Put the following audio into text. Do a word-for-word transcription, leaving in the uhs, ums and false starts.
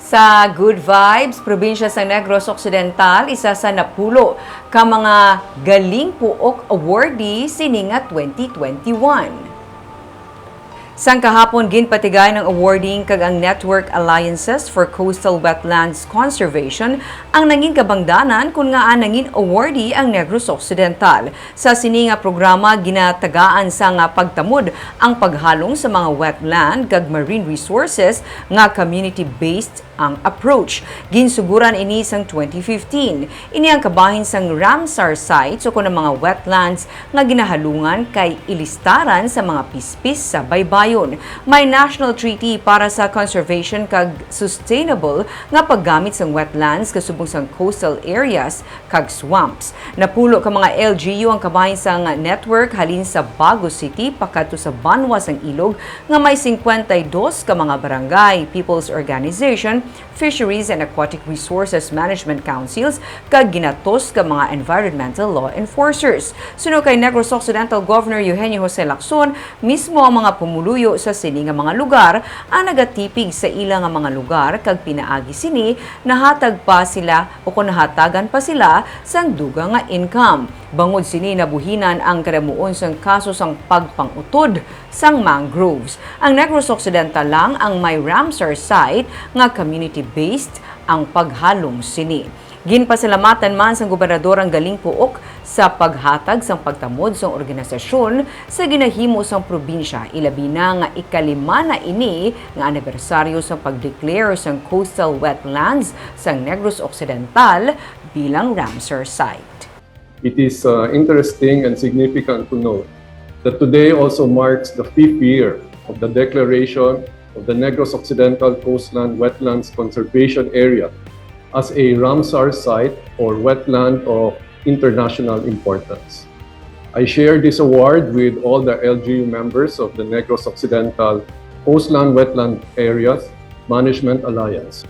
Sa Good Vibes, probinsya sa Negros Occidental, isa sa napulo ka mga Galing Puok awardee sini nga twenty twenty-one. Sang kahapon, ginpatigay ng awarding kag ang Network Alliances for Coastal Wetlands Conservation ang nangin kabangdanan kun ngaa nangin awardee ang Negros Occidental. Sa sini nga programa, ginatagaan sa nga pagtamod ang paghalong sa mga wetland kag marine resources nga community-based ang approach. Ginsuguran ini sang twenty fifteen. Ini ang kabahin sang Ramsar sites o kon ang mga wetlands nga ginahalungan kay ilistaran sa mga pispis sa baybayon. May national treaty para sa conservation kag sustainable nga paggamit sang wetlands kasubong sang coastal areas kag swamps. Napulo ka mga L G U ang kabahin sang network halin sa Bago City pakadto sa banwa sang Ilog nga may singkwenta y dos ka mga barangay, people's organization, fisheries and aquatic resources management councils, kag ginatos ka mga environmental law enforcers. Suno kay Negros Occidental Governor Eugenio Jose Lacson, mismo ang mga pumuluyo sa sini nga mga lugar ang nagatipig sa ila nga mga lugar kag pinaagi sini nahatag pa sila o kon nahatagan pa sila sang dugang nga income. Bangod sini, nabuhinan ang kadamuon sang kaso sang pagpang-utod sang mangroves. Ang Negros Occidental lang ang may Ramsar site nga community-based ang paghalong sini. Ginpasalamatan man sang gobernador ang Galing Puok sa paghatag sang pagtamod sang organisasyon sa ginahimo sang probinsya, ilabi na nga ikalima na ini nga anibersaryo sang pag-declare sang coastal wetlands sang Negros Occidental bilang Ramsar site. It is uh, interesting and significant to note that today also marks the fifth year of the declaration of the Negros Occidental Coastland Wetlands Conservation Area as a Ramsar site or wetland of international importance. I share this award with all the L G U members of the Negros Occidental Coastland Wetland Areas Management Alliance.